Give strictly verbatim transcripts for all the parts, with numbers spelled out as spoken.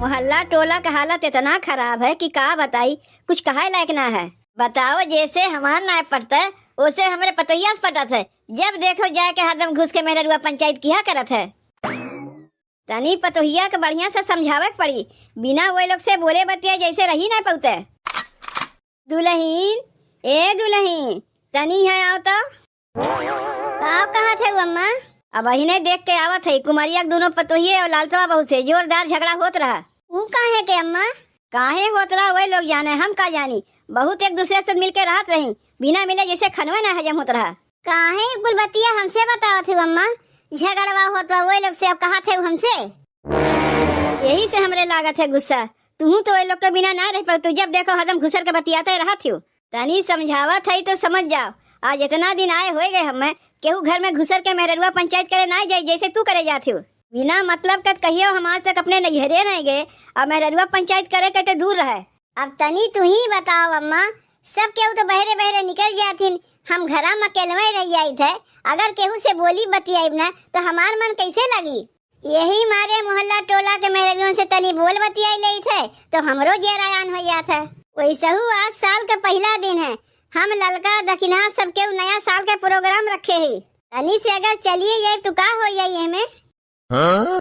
मोहल्ला टोला क हालत इतना खराब है कि का बताई, कुछ कहे लायक ना है। बताओ, जैसे हमार नाय पटत है, ओसे हमरे पतोहिया से पटत है। जब देखो जाए के हरदम घुस के मेहररुआ पंचायत किहा करत है। तनी पतोहिया के बढ़िया से समझावे के पड़ी, बिना ओए लोग से बोले बतिया जैसे रही ना पउते। दुलहिन, ए दुलहिन, तनी यहाँ आओ तो। का कहत है अम्मा? अबहिने देख के आवत है, कुमरिया के दुनो पतोहिए और लालतवा बहू से जोरदार झगड़ा होत रहा। ऊ काहे के अम्मा? काहे होत रहा, वही लोग जाने, हम का जानी। बहुत एक दूसरे से मिलके रहत रही, बिना मिले जैसे खनवे ना हजम होत रहा। काहे कुल बतिया हमसे बतावत हो अम्मा? झगड़वा होत बा वही लोग से, अब कहत है हमसे? यही से हमरे लागत है गुस्सा। तुहू तो वही लोग के बिना ना रह पाऊ, तू जब देखो हरदम घुसर के बतियाते रहत हो। तनी समझावत है तो समझ जाओ। आज इतना दिन आए होए गए हमें, केहू घर में घुसर के मेहररुआ पंचायत करे ना जाई, जैसे तू करे जात हो। बिना मतलब के कहियो हम आज तक अपने नैहरे नहीं गए, अब मेहररुआ पंचायत करे के तो दूर रहे। अब तनी तू ही बताओ अम्मा, सब केहू तो बहरे बहरे निकल जाथिन, हम घरा में अकेलवे रह जाइत है। अगर केहू से बोली बतियाइब ना तो हमार मन कैसे लगी? यही मारे मोहल्ला टोला के मेहररुओं से तनी बोल बतियाई लेइत है तो हमरो जियरा आन हो जात है। वैसहू आज साल के पहला दिन है, हम ललका दखिनहा सब केहू नया साल के प्रोग्राम रखे ही। तनी से अगर चलिए जाए तो का हो जाई एमे? हाँ?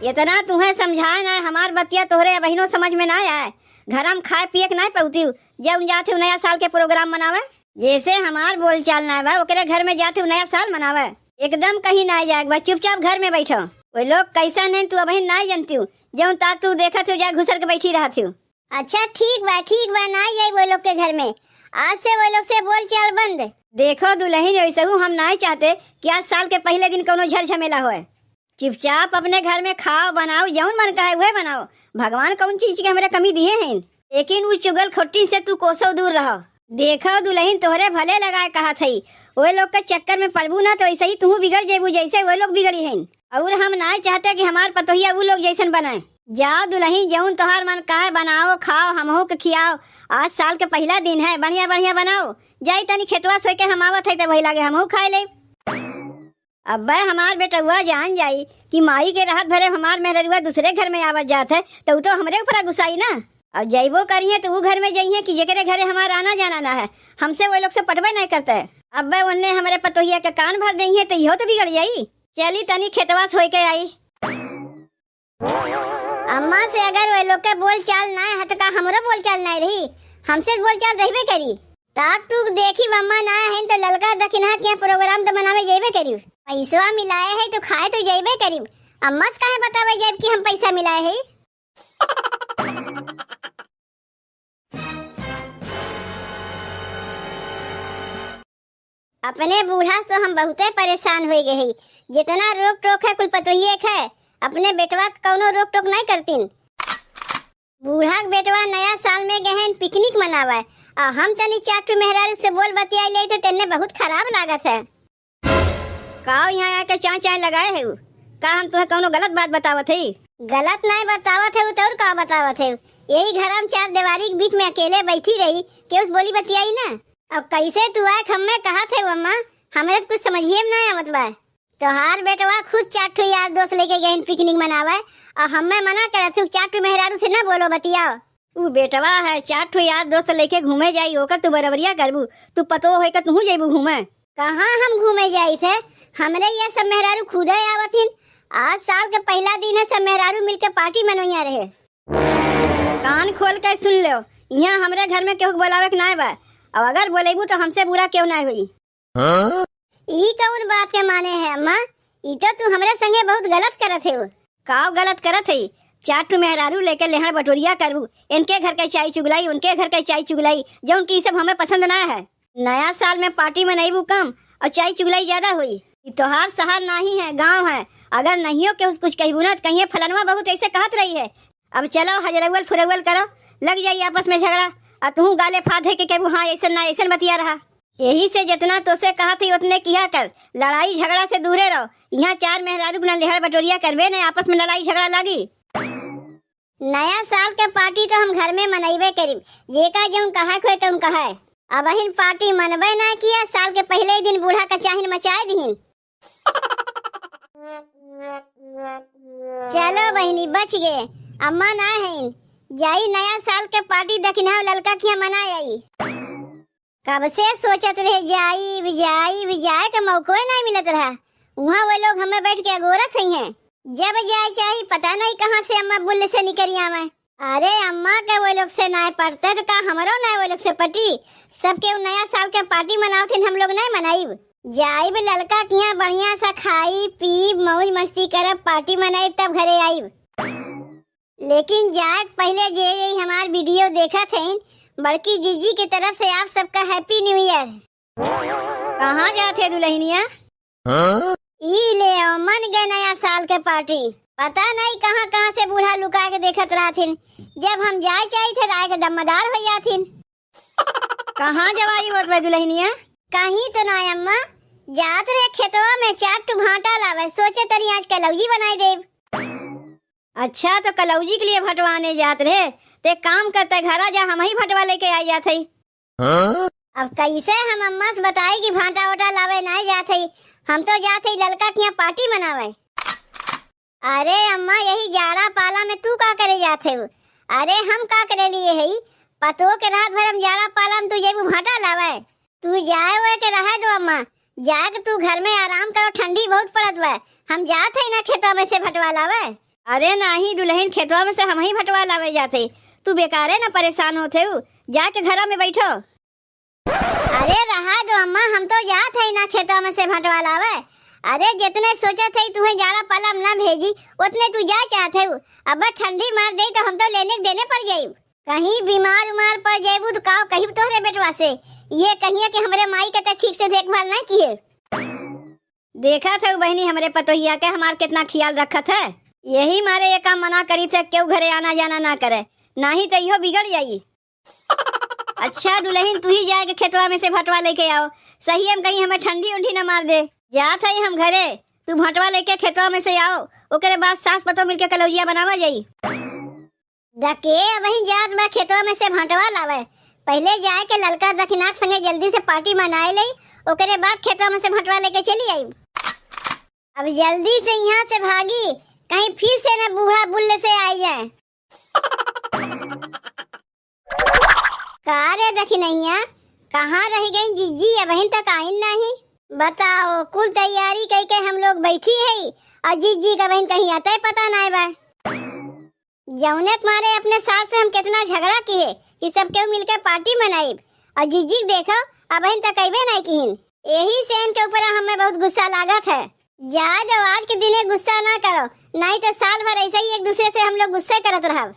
इतना तुहें समझाए ना, हमार बतिया तोहरे अबहिनो समझ में ना आए। घर में खाए पिए के ना पउती, जौन जात हो नया साल के प्रोग्राम मनावे। जैसे हमार बोलचाल ना बा, ओकरे घर में जात हो नया साल मनावे। एकदम कहीं ना जाए बा, चुपचाप घर में बैठो। वो लोग कैसा नहीं तू अबहिन ना जानती हो, जौन ताक तू देखत हो जा घुसर के बैठी रहत हो। अच्छा ठीक बा, ठीक बा, ना जाई वो लोग के घर में। आज से वो लोग से बोलचाल बंद। देखो दुलहिन, वैसहू हम नाय चाहते कि आज साल के पहले दिन कौनो झर झमेला होए। चुपचाप अपने घर में खाओ, बनाओ, जौन मन कहे उहे बनाओ। भगवान कौन चीज के हमरे कमी दिए हैं, लेकिन उ चुगल खोटी से तू कोसो दूर रहो। देखो दुलहिन, तोहरे भले लगाए कहत हई, ओए लोग के चक्कर में पड़बू ना तो ऐसे ही तू बिगड़ जेबू जैसे ओए लोग बिगड़ी हैं। और हम नाय चाहते कि हमार पतोहिया उ लोग जैसन बने। जाओ दुलहिन, जौन तोहार मन कहे बनाओ, खाओ, हमहू के खियाओ। आज साल के पहला दिन है, बढ़िया बढ़िया बनाओ। जाई तनी खेतवा सोई के हम आवत है तो वही लागे हमहू खाए ले। अब्बे हमार बेटउआ जान जाई कि माई के रहत भरे हमार मेहररुआ दूसरे घर में आवत जात है तो उ तो हमरे ऊपर गुस्साई ना। और जइबो करिए तो उ घर में जइहे कि जेकरे घरे हमार आना जाना ना है, हमसे वो लोग से पटबे नहीं करते। अब्बे उन्ने हमरे पतोहिया के कान भर देइहे तो इहो तो बिगड़ जाई। चली तनी खेतवा से होई के आई। अम्मा से अगर वे लोग के बोलचाल ना है तो का हमरो बोलचाल ना रही? हमसे बोलचाल रहबे करी। ताक तू देखी अम्मा ना है तो ललका दखिनहा के प्रोग्राम तो बनावे जेबे करी। पैसवा मिलाए है तो खाए तो जेबे करी। अम्मा से काहे बतावे जेब कि हम पैसा मिलाए है? अपने बूढ़ा से तो हम बहुते परेशान होइ गए हई। जितना रोक टोक है कुल पतोहिए के है, अपने बेटवा के कौनो रोक टोक नहीं करतीन। बूढ़ा के बेटवा नया साल में गए हैं पिकनिक मनावे, आ हम तनी चार ठो मेहरारू से बोल बतियाई ले तो तेने बहुत खराब लागत है। का यहाँ आके चाय चाय लगाए है? का हम तुम्हें कौनो गलत बात बतावत है? गलत नहीं बतावत है तो और का बतावत है? यही घर हम चार दीवारी के बीच में अकेले बैठी रही, केहू से बोली बतियाई ना। अब कैसे तू आए हमें कहत है अम्मा, हमरे तो कुछ समझिए में नहीं आवत बा। तोहार बेटवा खुद चार ठो यार दोस्त लेके गए पिकनिक मनावे, और हमें मना करत हूँ चार ठो मेहरारू से ना बोलो बतियाओ। उ बेटवा है चार ठो यार दोस्त लेके घूमे जाई, ओकर तू बरबरिया करबू? तू पतो होई के तू जेबू घूमे? कहाँ हम घूमे जाई थे? हमरे ये सब मेहरारू खुदे आवत हिन। आज साल के पहला दिन है, सब मेहरारू मिलके पार्टी मनोइया रहे। कान खोल के सुन लो, यहाँ हमरे घर में केहू के बोलावे के नाय बा। अब अगर बोलेबू तो हमसे बुरा केहू नाय होई। हाँ? ई कौन बात के माने है अम्मा? ई तो तू हमरे संगे बहुत गलत करत है। का गलत करत है? चार ठो मेहरारू लेके लेहड़ बटोरिया करबू, इनके घर के चाय चुगलाई, उनके घर के चाय चुगलाई, जौन की सब हमें पसंद ना है। नया साल में पार्टी मनाइबू कम और चाय चुगलाई ज्यादा हुई। ई तोहार शहर नहीं है, गांव है। अगर नहियो केहू से कुछ कहबू ना तो कहिए फलनवा बहुत ऐसे कहत रही है। अब चलो हजरौल फुरौल करो, लग जाई आपस में झगड़ा। आ तू गाले फाड़ के कहबू हाँ ऐसन ना ऐसन बतिया रहा। यही से जितना तोसे कहत ही उतने किया कर, लड़ाई झगड़ा से दूरे रहो। यहाँ चार मेहरारू के ना लेहड़ बटोरिया करबे ना आपस में लड़ाई झगड़ा लागी। नया साल के पार्टी तो हम घर में मनइबे करीब, जेका जौन कहे के होए तौन कहे। अबहिन पार्टी मनबे ना किया, साल के पहले ही दिन बूढ़ा का चाहिन मचाए दिहिन। चलो बहिनी, बच गए। अम्मा ना हईन, जाई नया साल के पार्टी दखिनहा ललका किहाँ मनाई आई। कब से सोचत रहे जाइब, जाइब, जाए के मौको ही नाहीं मिलत रहा। उहाँ वो लोग हमें बैठ के अगोरत हई हैं। जब जाए चाही, पता नाहीं कहाँ से अम्मा बुल्ल से निकरि आवे। अरे अम्मा के वो लोग से नाहीं पटते तो का हमरो नाहीं वो लोग से पटी? सब केहू नया साल के पार्टी मनावत हईन, हम लोग नाहीं मनाइब? जाइब ललका किहाँ बढ़िया सा खाइब, पीब, मौज मस्ती करब, पार्टी मनाइब, तब घरे आइब। लेकिन जाए के पहिले जे ये हमार वीडियो देखत हईन, बड़की जीजी के तरफ से आप सबका Happy New Year। कहाँ जात है दुल्हनिया? हाँ? ई ले आओ, मन गए नया साल के पार्टी। पता नाहीं कहाँ कहाँ से बूढ़ा लुका के देखत रहथिन। जब हम जाए चाहित है, तो आए के दमदार हो जाथिन। कहाँ जवाई होत बा दुल्हनिया? कहीं तो ना अम्मा, जात रहे खेतवा में चार ठो भांटा लावे, सोचे तनी आज कलौजी बनाई देब। अच्छा, तो कलौजी के लिए भंटवा आने जात रहे, ते काम करते घरा जा, हमहीं भंटवा लेके आई जात हई। हाँ? अब कैसे हम अम्मा से बताई कि भांटा ओटा लावे नाहीं जात हई, हम तो जात हई ललका किहाँ पार्टी मनावे। अरे अम्मा, यही जाड़ा पाला में तू का करे जात हऊ? अरे हम का करे लिए हई? पतोह के रात भर हम जाड़ा पाला में तू जेबू भांटा लावे? तू जाए ओए के रहे दो अम्मा, जाके तू घर में आराम करो, ठंडी बहुत पड़त बा। हम जात हई ना खेतवा में से भंटवा लावे। अरे नाहीं दुल्हन, खेतवा में से हमहीं भंटवा लावे जात हई, तू बेकारे ना परेशान होत हऊ, जाके घरा में बैठो। अरे रहा दो अम्मा, हम तो जात हई ना खेतवा में से भंटवा लावे। अरे जितने सोचत हई तुहे जाड़ा पाला में ना भेजी, उतने तू जाए चाहत हऊ। अब ठंडी मार दे तो हम तो लेने के देने पड़ जाइब। कहीं बीमार उमार पड़ जाइबू तो का कहिब तोहरे बेटवा से? ये कहिए कि हमरे माई के तो ठीक से देखभाल नाहीं किहे। देखत हऊ बहिनी, हमरे पतोहिया के हमार कितना खियाल रखत है, यही मारे ये काम मना करीत है, केहू घरे आना जाना ना करे, नाहीं तो इहो बिगड़ जाई। अच्छा दुल्हन, तू ही जाए के खेतवा में से भंटवा लेके आओ, सही हम कहीं हमें ठंडी उंडी ना मार दे। जात हई हम घरे, तू भंटवा लेके खेतवा में से आओ, ओकरे बाद सास पतोह मिलके कलौजिया बनावा जाई। दके अबहीं जात बा खेतवा में से भंटवा लावे, पहिले जाए के ललका दखिनहा के संगे जल्दी से पार्टी मनाए लई, ओकरे बाद खेतवा में से भंटवा लेके चली आई। अब जल्दी से यहाँ से भागी, कहीं फिर से ना बूढ़ा बुल्ल से आई जाए। का रे दखिनहिया, कहाँ रहि गईं जिज्जी, अबहिन तक आइन नाहीं? बताओ, कुल तैयारी कइके हम लोग बैठी हई, अउर जिज्जी का अबहिन कहीं अतै पता नाहीं बा। जौने के मारे अपने सास से हम केतना झगड़ा किहे कि सब केहू मिलके पार्टी मनाइब, अउर जिज्जी के देखो, अबहिन तक अइबे नाहीं किहिन। एही से इनके ऊपर हमें बहुत गुस्सा लागत है। जाए दो, आज के दिने गुस्सा ना करो, नाहीं तो साल भर ऐसे ही एक दूसरे से हम लोग गुस्से करत रहब।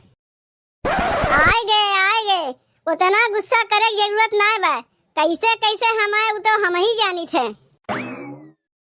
आए गए, आए गए, उतना गुस्सा करे के जरूरत नाय बा। कैसे, कैसे हम आए, उ तो हमहीं जानित है।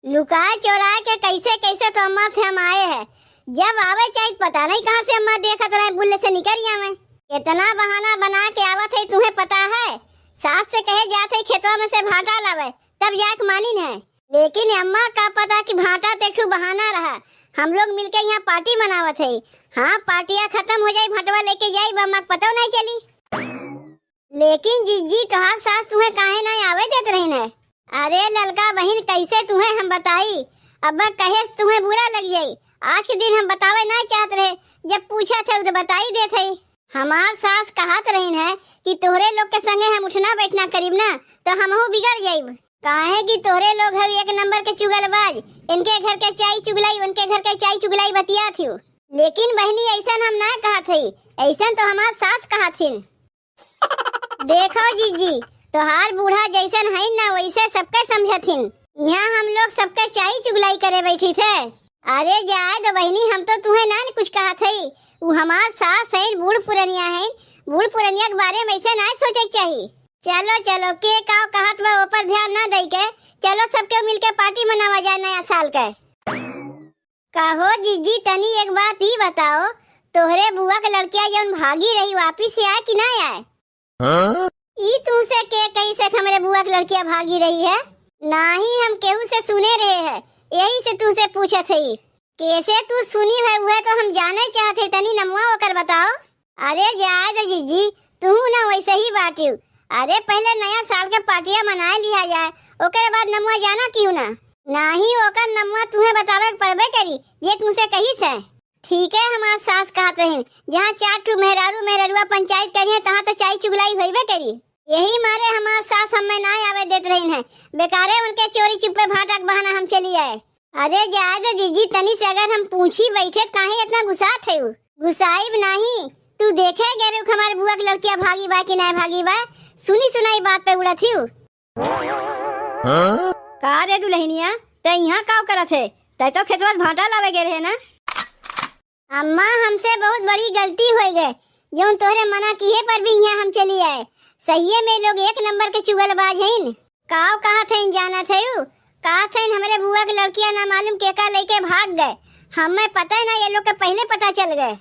लुकाए चोराए के कैसे, कैसे तो अम्मा से हम आए हैं। जब आवे चाहित पता नहीं कहाँ से अम्मा देखत रहे, बुल्ले से निकरि आवे। कितना बहाना बना के आवत है, तुहें पता है? सास से कहे जात है खेतवा में से भांटा लावे, तब जाके मानिन है। लेकिन अम्मा का पता कि भांटा तो एक ठो बहाना रहा। हम लोग मिलके यहाँ पार्टी मनावत है। हाँ, पार्टिया खतम हो जाई, भंटवा लेके जाई, अम्मा के पतो नहीं चली। लेकिन जिज्जी, तोहार सास तुहें काहे नहीं आवे देत रहिन है? अरे ललका बहिन, कैसे तुहें हम बताई, अब कहे से तुहें बुरा लग जाई। आज के दिन हम बतावे नहीं चाहत रहे, जब पूछत है तो बताई देत है। हमार सास कहत रहिन है कि तोहरे लोग के संगे हम उठना बैठना करीब ना, तो हमहू बिगड़ जाइब। काहे कि तोहरे लोग हऊ एक नंबर के चुगलबाज, इनके घर के चाई चुगलाई, उनके घर के चाई चुगलाई बतियात हऊ। लेकिन बहिनी, ऐसन हम ना कहत हई, ऐसन तो हमार सास कहत हिन। देखो जिज्जी, तोहार बूढ़ा जैसन हईन ना, वैसे सबके समझत हिन। यहाँ हम लोग सबके चाई चुगलाई करे बैठी थे। अरे जाए दो बहिनी, हम तो तुहें ना कुछ कहत हई। उ हमार सास हईन, बूढ़ पुरनिया हईन, बूढ़ पुरनिया के बारे में ऐसे ना सोचे के चाही। चलो चलो, के का कहत बा ओपर ध्यान ना दई के, चलो सबके मिलके पार्टी मनावा जाए नया साल के। कहो जिज्जी, तनी एक बात ई बताओ, तोहरे बुआ के लड़किया जौन भागी रही, वापिस से आए कि ना आए? हाँ? ई तुहसे के कही से हमरे बुआ के लड़किया भागी रही है? नाही, हम केहू से सुने रहे हैं, यही से तुहसे पूछत हई। कैसे तू सुनी है, उहे तो हम जाने चाहत हई, तनी नमुआ ओकर बताओ। अरे जाए दे जिज्जी, तू ना वैसे ही बाटिउ। अरे पहले नया साल के पार्टिया मनाए लिहा जाए, ओकरे बाद नमुआ जाना क्यों ना। नाही, ओकर नमुआ तुहे बतावे के पड़बे करी, ये तुमसे कही से। ठीक है, हमार सास कहत रहिन, जहाँ चार ठू मेहरारू मेहररुआ पंचायत करिहैं, तहाँ तो चाई चुगलाई होइबे करी। यही मारे हमार सास हमें ना आवे देत रहिन है, बेकारे उनके चोरी चुप्पे भाटा के बहाना हम चली आए। अरे जाए दे जीजी, तनी से अगर हम पूछी बैठे त काहे इतना गुस्सात है उ? गुस्साइब नाही, तू देखे गए रे हमारे बुआ के लड़किया भागी बा कि ना भागी बा, सुनी सुनाई बात पे उड़त ही उ। हाँ? का रे दुल्हनिया, तै यहाँ काव करत है? तै तो खेतवा से भाटा लावे गए रहे ना? अम्मा, हमसे बहुत बड़ी गलती होइ गए, जौन तोहरे मना किहे पर भी यहाँ हम चली आए। सहिये में लोग एक नंबर के चुगलबाज हईन। काव कहत हईन जानत है उ? कहत हईन हमरे बुआ के लड़किया ना मालूम केका लेके भाग गए। हमें पता है ना, ये लोग के पहले पता चल गए।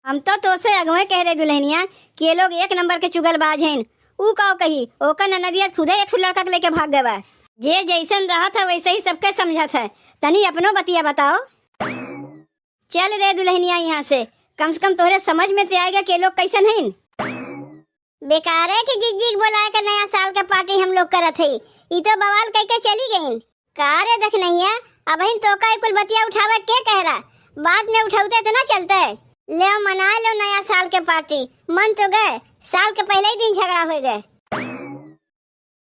हम तो तोसे अगवे कह रहे दुल्हनिया कि ये लोग एक नंबर के चुगलबाज हईन। ऊ काव कही, ओकर ननदिया खुदे एक ठो लड़का के लेके भाग गए बा। जे जैसन रहत है वैसे ही सबके समझत है। तनी अपनो बतिया बताओ। चल रे दुल्हनिया यहाँ से, कम से कम तोहरे समझ में ते आएगा कि ये लोग कैसन हईन। बेकारे के जिज्जी के बोलाए के नया साल के पार्टी हम लोग करत हई, ई तो बवाल कई के चली गईन। का रे दखनैया, अबहिन तोका ई कुल बतिया उठावे के कह रहा? बाद में उठौते त ना चलते। लेव मनाए लेव नया साल के पार्टी, मन तो गए, साल के पहले ही दिन झगड़ा होइ गए।